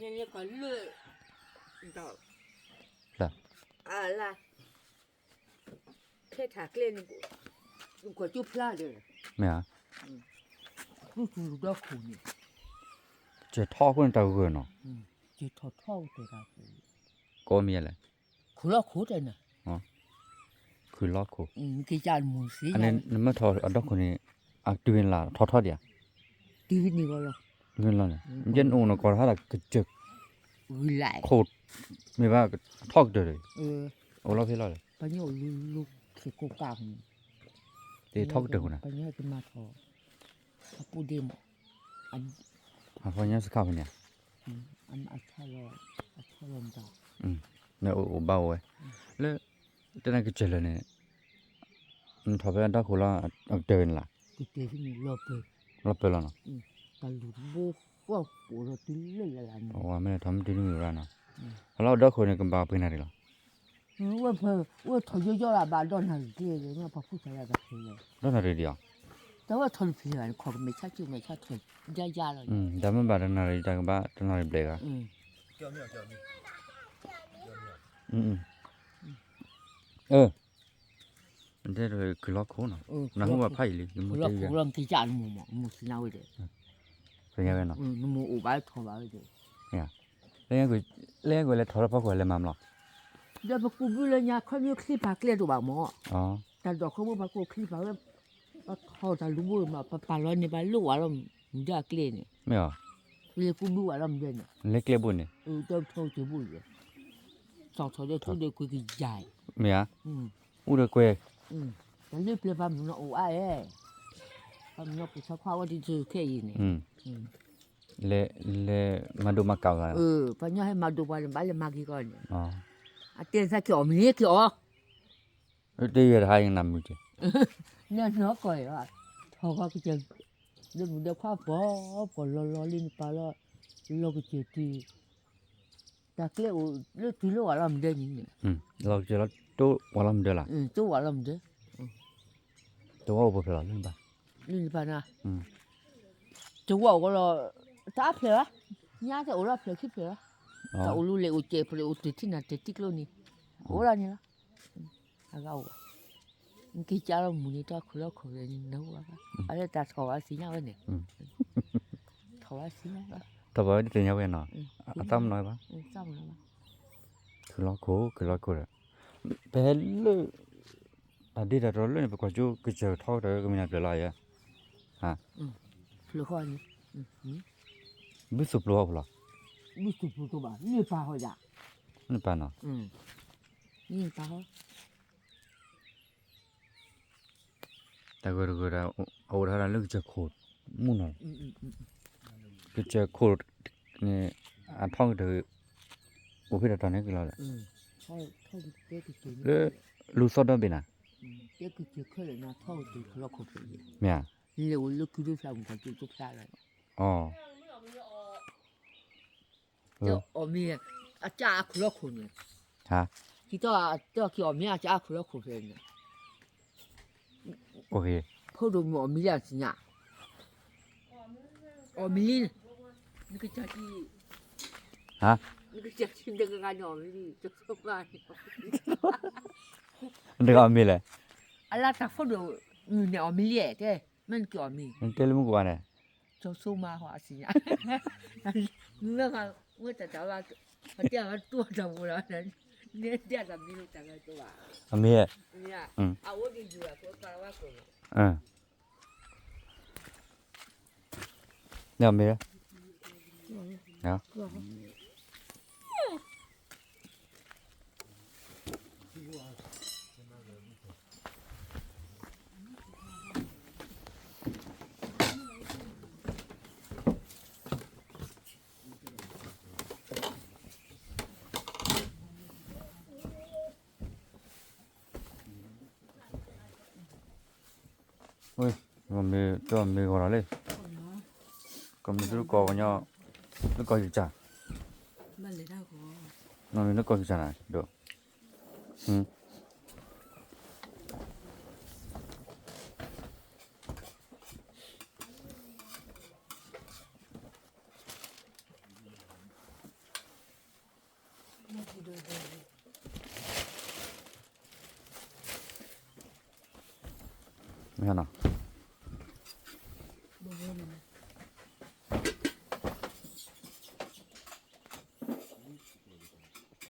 န့ၣ်လၢ လၢ ဖဲထးကျဲန့ၣ် ကီၢ်ကၠိဖျါဒီး မ့ၢ်ဧါ, လူၢ်တူၢ်လူၢ်ဒီခိၣ်န့ၣ် ကစၢၢ်ထီၣ်အဃိန့ၣ်တၢ်ဂၢၢ်နီၤ, ကစၢၢ်ထီၣ်ထီၣ်ကတၢၢ်တၢ် ကိးမံၤလဲၣ်, ခိၣ်လီၢ်ခိၣ်တဲနၤ, ခိၣ်လီၢ်ခိၣ်, နမ့ၢ်ထီၣ်အဒီခိၣ်န့ၣ် အတုၤဝဲနလၢ်ထီၣ်ထီၣ်ဒံးဧါ, တုၤဝဲန့ၣ်လီၤ, တုၤဝဲန့ၣ်လီၤန့ၣ် ယဲနအိၣ်နီၢ်ကီၢ်တဟါဒီးကစၢၢ် ခိၣ် မ့ၢ်ဘၣ်ထီၣ်ကတၢၢ်ဒီး အိၣ်လီၤဖဲလီၤလဲၣ်, ပှၤကညီအိၣ်လူၤလူၤခ့ကိးကးန့ၣ် တထီၣ်ကတၢၢ်ဃိန့ၣ် ပှၤကညီဟဲကမၤထီၣ် အပူၤဒ့မး အပှၤကညီစခါဖဲန့ၣ်ဧါ, အဆီလီၤမတၤ လၢအိၣ်ဘၣ်အိၣ်ဝဲ လၢ တဲနၤကစၢၢ်လၢာ်န့ၣ် နထီၣ်ဖဲအဒီခိၣ်လီၤ အကတၢၢ်ဝဲန့ၣ်လၢ်, လီၤပၢၢ်လီၤနီၤ, တၢ်လူၢ်တဘိဃီပိာ်ဒီးတုၤလၢလၢ်လၢ်န့ၣ်, အဝဲမ့ၢ်ထီၣ်မ့ၢ်တုၤနုာ်ဝဲဒၣ်နီၤ, ဟလီၤဒီခိၣ်န့ၣ် ကဘၣ်ပှ့ၤနၢ်ရံၣ်လီၤ, ဝဲထီၣ်ယိယီလၢဘၣ်ဒီနၢ်ရံၣ်ကျဲ ပှၤဖုၣ်သးယၤတဖျၢၣ်လီၤ, ဒီနၢ်ရံၣ်ဒံးဧါ, တၢ်ဝဲထီၣ်တဖျၢၣ်လီၤ နခီၣ်ကမဲာ်ဆါကၠိမဲာ်ဆါထီၣ်ယါယါလီၤ, တၢ်မ့ၢ်ဘၣ်တနၢ်ရံၣ် တၢ်ကဘၣ်တနၢ်ရံၣ်ဘျဲၣ်ဂၤ တဲခုၣ်လီၢ်ခိၣ်နီၤ, နဟူဘၣ်ဖးယံာ်လံ, နမိၢ်တဲယၤ, နမိၢ်အိၣ်ဘၣ်ထီၣ်ဘၣ်ဝဲဒီး, လၢညါကွံာ်လဲၤထီၣ်လၢဖီခိၣ်လဲၤမၤမလီၤ, ဒီးပကူးဘုလၢညါခီမ့ၢ်ချံပာ်ကျဲတအိၣ်ဘၣ်မး, တၢ်ဒိးခီဘိပှၤကူးချံပာ်ဝဲ, ပထီၣ်တၢ်လူၤဘိမး ပပာ်လီၤန့ၣ် ပလိၣ်ဝဲလီၤမုၢ်ဒၢအကျဲန့ၣ်, မ့ၢ်, လဲၤကူးဘုဝဲလီၤမုၢ်ဒၢန့ၣ်, လဲၤကျဲဘိန့ၣ်, တၢ်ထီၣ်က့ၤဘိယဲၢ် စီၤထီၣ်ဒီးထူဒီးကွံာ်ကယၤ, မ့ၢ်ဧါ, အိၣ်ဒီးကွဲၤ, တၢ်လၢပျၢၤပှၤမုၢ်နီၤအိၣ်အါအဲ, ပှၤမုၢ်နီၤပူၤဆါခွါဝဲဒ်သိးခဲအံၤန့ၣ်, လဲၤ, လဲၤမၤဒိၣ်မၤကးဂၤ, ပှၤညီဟဲမၤဒိၣ်ပှၤန့ၣ် ဘၣ်လဲၤမၤက့ၤကီးန့ၣ်, အတဲသးက့ၤအီၣ်မ့ၤန့ၣ်က့ၤအီၣ် တယဲၢ်တဟါအံၤနမုာ်က့ၤ, နနီၢ်ကီၢ်အံၤ, ထီၣ်ဂီၤကစၢၢ်, လၢမုၢ်ဒၢခွါပီၤ, ပီၤလီၤလီၤလံနပာ်လီၤ, လီၤကစၢၢ်တုၤ, တၢ်ကျဲအိၣ်လၢတုၤလၢဝဲလီၤမုၢ်ဒၢနံၤန့ၣ်, လီၤကစၢၢ်လီၤတိဝဲလီၤမုၢ်ဒၢလီၤ, တိဝဲလီၤမုၢ်ဒၢ, တဝီအိၣ်ပှဲၤဖျၢၣ်လီၤလၢနပၢ်, လၢနပၢ်နၤ, တဝီအိၣ်ကီးလီၤ, တအါဖျၢၣ်ဘၣ်, ညါတအိၣ်လီၤဖျၢၣ်ခံဖျၢၣ်ဘၣ်, တၢ်အိၣ်လူၤလဲၣ်အိၣ်စဲးဖျၢၣ်အိၣ်တထံၣ်နၤတထံၣ်ကျိန့ၣ်, အိၣ်လီၤန့ၣ်လီၤ အဂၤအိၣ်ဘၣ်, နက့ၤကၢလီၤမုၢ်န့ၣ် တၢ်ခိၣ်လီၤခိၣ်န့ၣ် နၢ်ဟူဘၣ်, အလၢတၢ်ထီၣ်ဘၣ်သ့ၣ်ညါဝဲန့ၣ်, ထီၣ်ဘၣ်သ့ၣ်ညါဝဲ, ထီၣ်ဘၣ်ဝဲဒ်သ့ၣ်ညါဝဲနီၤ, အသးမနီၤဘၣ်, ခုၣ်လီၤခိၣ် ခုၣ်လီၤခိၣ်ဒီး, ပဟဲလၢ တၢ်ဒ့တၢ်တီလၢန့ၣ် ပကွၢ်ကၠိကစၢၢ်ထီကတၢၢ်ကမ့ၢ်နၤပျၢၤလီၤယဲ, ဘုသူၣ်ပျိဟီၣ်ပူၤလီၤ, ဘုသူၣ်ပျိတဘၣ် န့ၣ်ပၢ်ဟီၣ်ယၤ, န့ၣ်ပၢ်နီၤ, န့ၣ်ပၢ်ဟီၣ် တၢ်ဂၢၢ်တဂၢၢ်ဒီး အအိၣ်တၢ်လၢကစၢၢ်ခိၣ်မုၢ်နီၤ, ကစၢၢ်ခိၣ်န့ၣ် အထီကတၢၢ် အိၣ်ဖဲတၢ်တီန့ၣ်ကလီၤဒီး, လၢ လူၤသီဒီဘ့ၣ်နၤ, မ့ၢ်ဧါ, အီၣ်မ့ၢ် အကၢ်အခိၣ်လီၤခိၣ်န့ၣ်, ဟါ, ကၠီတီၢ်အီၣ်မ့ၢ်အကၢ်အခိၣ်လီၤခိၣ်ဖဲန့ၣ်, ဖိဒိၣ်မုၣ်အီၣ်မ့ၢ်လၢအစံၣ်ညါ, အီၣ်မ့ၢ်လံ, နကစၢ်ကံ, ဟါ, နကစၢ်ကံတဂၤဂၤန့ၣ်အီၣ်မ့ၢ်လံ, တဂၤအီၣ်မ့ၢ်လဲၣ်, အလၢတၢ်ဖိဒိၣ်မုၣ်န့ၣ်အီၣ်မ့ၢ်လံ, တဲ, မ့ၢ်နက့ၤအီၣ်မ့ၢ်, တဲလၢမုၢ်ကဝါန့ၣ် ကၠီဆိမါဟီအစံၣ်ညါ, မ့ၢ်ဝဲတၢ်တၢ်ဝဲ, ပတဲအဝဲတိၢ်တၢ်ပူၤလီၤ, နဲဒဲတၢ်မံၤလိာ်တၢ်ဂၤတိၢ်ဘၣ်, အမ့ၢ်, အအိၣ်ဒီးယူၤအခိၣ်ကၢ်ဝဲကိၣ်လီၤ, န့ၣ်အမ့ၢ် ဝဲ, မ့ၢ်တမ့ၢ်ဂီၤလီၤလံ, ကမ့ၢ်တလူကီၢ်ကညီ, လူကီၢ်ယူၤကၢ်, မ့ၢ်လူကီၢ်ယူၤကၢ်နၤ, မ့ၢ်နီၤ,